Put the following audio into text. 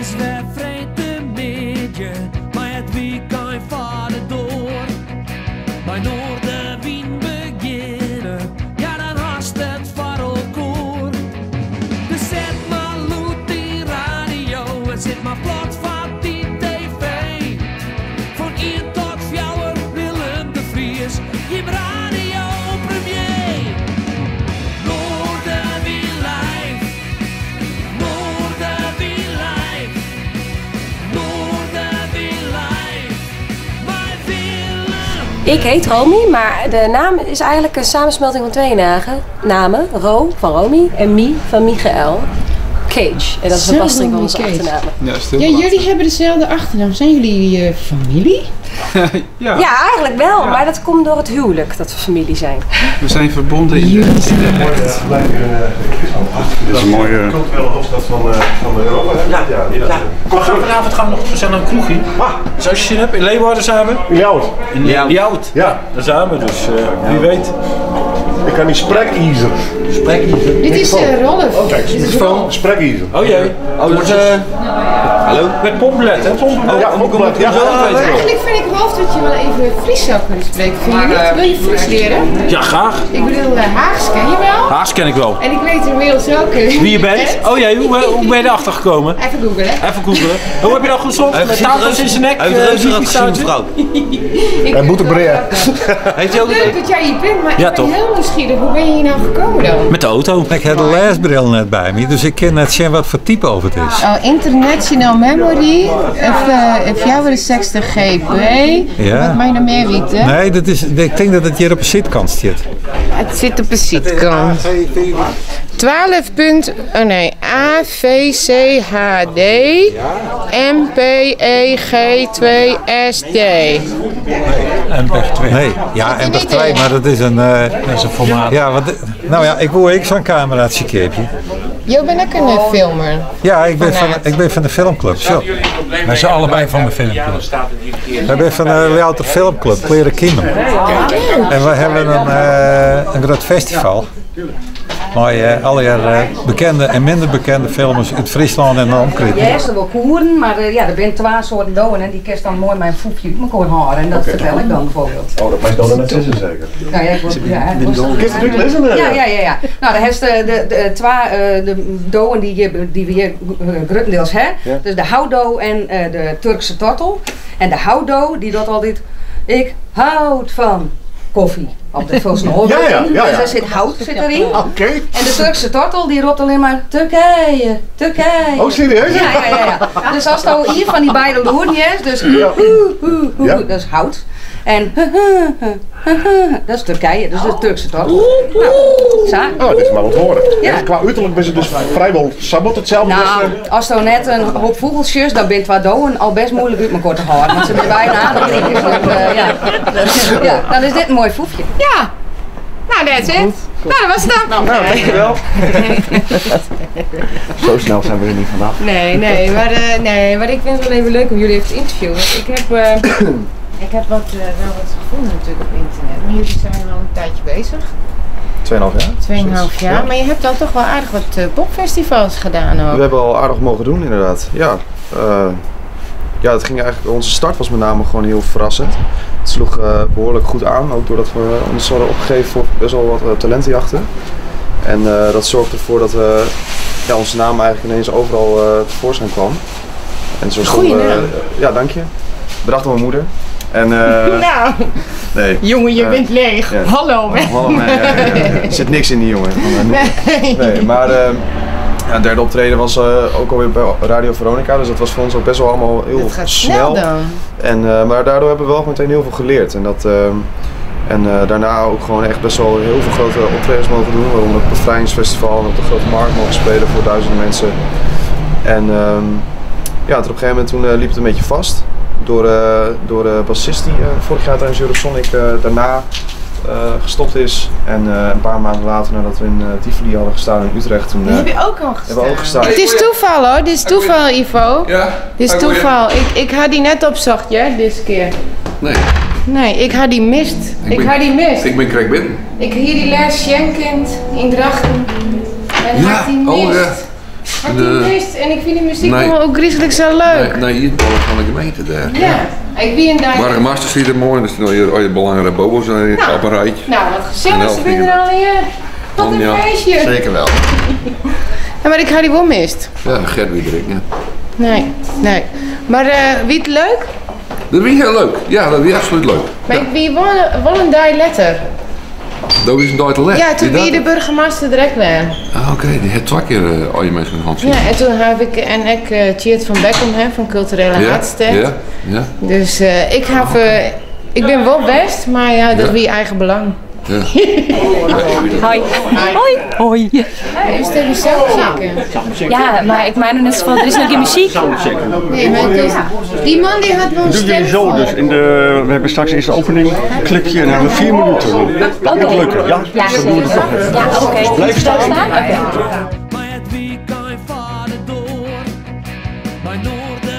is wer freedtemiddei, mei it wykein foar de doar. Mei Noardewyn begjinne, ja dan hast it foar elkoar. Dus set mar lûd dyn radio en sit mar plat foar dyn TV. Fan ien tot fjouwer Willem de Vries, jim radiopremier. Noardewyn live, Noardewyn live, Noardewyn live, mei Willem. Ik heet Romy, maar de naam is eigenlijk een samensmelting van twee namen. Ro van Romy en Mi van Michael Cage. En dat is een Zo, verbastering van onze Romy Cage. achternamen. Ja, is het heel Ja, laat. jullie hebben dezelfde achternaam. Zijn jullie familie? Ja. Ja, eigenlijk wel. Ja. Maar dat komt door het huwelijk dat we familie zijn. We zijn verbonden in de echt. Dit is een mooie... Culturele hoofdstad van Europa. Hè? Ja. ja. Ja. We gaan vanavond gaan we nog gezellig een kroegje. Dus als je zin hebt, in Leeuwarden zijn we. In Ljouwert. In Ljouwert. Ja. Daar zijn we, dus wie weet. Ik kan die sprekizer. Sprekizer. Dit is Rolf. Oh, kijk, Dit is Rolf. Sprekizer. Oh jee. Oh, dat is... hallo? Met pomplet, hè? Pomplet. Ja, pomplet. Ja. Eigenlijk vind ik Rolf dat je wel even Fries zou kunnen spreken. Vind je niet? Wil je Fries leren? Ja, graag. Ik bedoel, Haags ken je wel. Haags ken ik wel. En ik weet inmiddels ook Wie je bent. Oh jee, hoe ben je erachter gekomen? Even googlen. Even googlen. Hoe heb je dat gezocht? Met tafels in zijn nek? Hij heeft reuze rad gezien, wifi-sausje? mevrouw. Ik En boeterbread. Heeft hij ook Leuk dat jij hier bent, maar Ja, ik ben toch? heel nieuwsgierig. Hoe ben je hier nou gekomen dan? Met de auto. Ik heb de leesbril net bij me, dus ik kan net zien wat voor type of het is. Oh, International Memory, F64 GB. Ja. Wat mij nog meer weten. Nee, dat is, ik denk dat het hier op een zitkant zit. Het zit op een zietkant. 12 punt, oh nee, A, V, C, H, D, M, P, E, G, 2, S, D. MPEG 2. Nee, ja, er MPEG niet 2, in? maar dat is een... dat is een formaat. Ja, want, nou ja, ik wil ik zo'n cameraatje keertje. Jij bent ook een filmer. Ja, Fanaat. ik ben van de filmclub, zo. Wij zijn allebei van de filmclub. Wij zijn van de Ljouwter Filmclub, Leren Kiemen. En wij hebben een groot festival. Waar alle jaar bekende en minder bekende filmers uit Friesland en de omkring. Ja, ze wel koeren, maar ja, er zijn twee soorten doden en die kerst dan mooi mijn foefje uit elkaar houden. En dat vertel ik dan bijvoorbeeld. Oh, dat mag dan net zitten zeker. Nou ja, ik word, ja, ik word- Kun je het natuurlijk lezen? hè? Ja, ja, ja, ja. Nou, daar heeft de twee de doden die we hier grotendeels hebben. Ja. Dus de houdo en de Turkse tortel. En de houdo, die doet altijd, ik houd van koffie. Op de volgens mij. Ja, ja, ja, ja. Dus daar zit hout zit erin. Oké. En de Turkse tortel die roept alleen maar Turkije, Turkije. Oh, serieus? Ja, ja, ja, ja. Dus als het hier van die beide loeren is, dus Ja. hoe, hoe, hoe, Ja. dat is hout. En dat is Turkije, dus de Turkse tortel. Nou, zo. Oh, dat is maar onthoren. Ja. En qua uiterlijk ben ze dus vrijwel sabot hetzelfde. Nou, als, als er net een hoop vogeltjes, dan bent twee doden al best moeilijk uit elkaar te houden. Want ze zijn bijna aan de drie. Dus, ja. Ja, dan is dit een mooi foefje. Ja, nou that's it. Nou, dat was het dan. Nou, dankjewel. Zo snel zijn we er niet vanaf. Nee, nee, maar, nee, maar ik vind het wel even leuk om jullie even te interviewen. Want ik heb, ik heb wel wat gevonden natuurlijk op internet. Maar jullie zijn al een tijdje bezig. 2,5 jaar. 2,5 jaar. Ja. Maar je hebt al toch wel aardig wat popfestivals gedaan ook. We hebben al aardig mogen doen inderdaad. Ja, ja, het ging eigenlijk, onze start was met name gewoon heel verrassend. Het sloeg behoorlijk goed aan, ook doordat we ons hadden opgegeven voor best wel wat talentenjachten. En dat zorgde ervoor dat ja, onze naam eigenlijk ineens overal tevoorschijn kwam. En zo Goeie stonden we- naam. ja, dank je. Bedacht door mijn moeder. En, Nou, nee. jongen, je bent leeg. ja. Hallo, man. Hallo, nee, ja, ja, ja. Er zit niks in die jongen. Nee. Nee, maar ja, het derde optreden was ook alweer bij Radio Veronica, dus dat was voor ons ook best wel allemaal heel Dat gaat snel dan. En, maar daardoor hebben we wel meteen heel veel geleerd. En, dat, daarna ook gewoon echt best wel heel veel grote optredens mogen doen, waaronder het Bevrijdingsfestival en op de Grote Markt mogen spelen voor duizenden mensen. En ja, toen op een gegeven moment toen, liep het een beetje vast. Door de bassist die vorig jaar tijdens Eurosonic daarna gestopt is. En een paar maanden later, nadat we in Tivoli hadden gestaan in Utrecht, toen Die heb je ook al gestaan. hebben we ook gestaan. Het is toeval hoor, dit is toeval Ivo. Ja. Dit is toeval. Ik had die net opzocht, ja, deze keer. Nee. Nee, ik had die mist. Ik had die mist. Ik ben Craig binnen. Ik hier die les Jenkins in Drachten. En Ja, had die mist. oh ja. Had die mist en ik vind die muziek Nee. nog ook griezelig zo leuk. Nee, nee, hier van de gemeente daar. Ja, ik ben een dag. Burgemeester ziet er mooi, en er staan hier al je belangrijke bobels op een rijtje. Nou, wat gezellig, En ze binnen er al hier. Wat een Ja, feestje. Zeker wel. Ja, maar ik ga die wel mist. Ja, Gert weer direct, ja. Nee, nee. Maar wie het leuk? Dat was heel leuk. Ja, dat was absoluut leuk. Maar ik wie wel een dag letter. Dat is een dag te let. Ja, toen Wie wie dat? de burgemeester direct weer. Ah, oké, die heeft twee keer al je mensen een hand zien. Ja, en toen heb ik en ik Tjeerd van Bekkum hè, van Culturele ja, Haatstad. ja, ja. Dus ik heb, ik ben wel best, maar ja, dat Ja. wie eigen belang. Ja. Hoi. Hoi. Hoi. Hey, is het even soundchecken? Ja, maar ik meen net van, er is nog geen muziek. Nee, maar het is, die man die had wel een Doen stem jullie zo voor. dus. In de, we hebben straks eerst de opening, clipje en dan hebben we 4 minuten. Dat moet lukken, ja? Ja, Dus dat doen we er toch even. Ja, oké. Dus blijf staan. Oké. Maar het weekend vaarde door. Bij Noorderwien